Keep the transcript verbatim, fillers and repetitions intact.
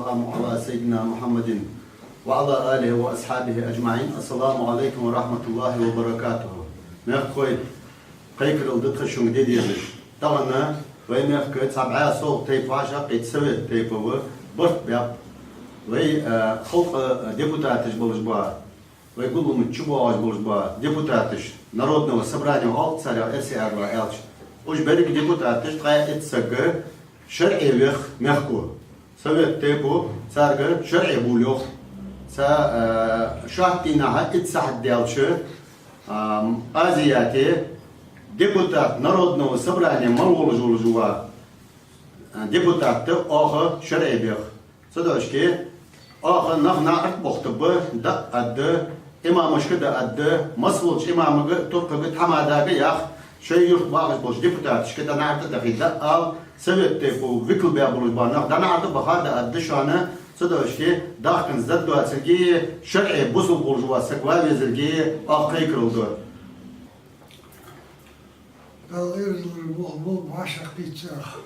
والسلام على سيدنا محمد وعلى آله وأصحابه أجمعين. السلام عليكم ورحمة الله وبركاته. Мехкахой, кхайкарал да тха шуга де дезаш. Тахан вай мехка цхьа бӀаь сов тайпа вӀашагӀкхийтта, совет тайпа ва, барт баьб. Вай, э, халкъа депутаташ болаш ба, вай гуллама чу боагӀаш болаш ба депутаташ, Народного собрания оал царех, эрсий арала аьлча. Уж беррига депутаташ, ткъаь итт саг шарӀе вех мехко. Совет тайпо царга шарӀе бувл йоах. Цхьа, э, шоатта дийнахьа итт сахьат даьлча, а, Азияте депутат Народного собрания мара волаш волаш ва, э, депутат да оаха шарӀе бех. Цудухьа оаха нах наӀарга бохийтаргба, дӀа а аргда, имамашка дӀа а аргда, масса волча имамага, туркхага, тхьамадага, ях, шоай юрта багӀаш болча депутаташка дӀа наӀарга дахийта дӀа а ала, совет тайпо викал баь болаш ба нах дӀа наӀарга баха дӀа а аргда шоана. Цудухьа дахканза дӀадоацилга, шарӀе бусалба волаш вола саг ва везилга оаха кхайкарал да. Дала ирзлур бу, бу башах пиццах.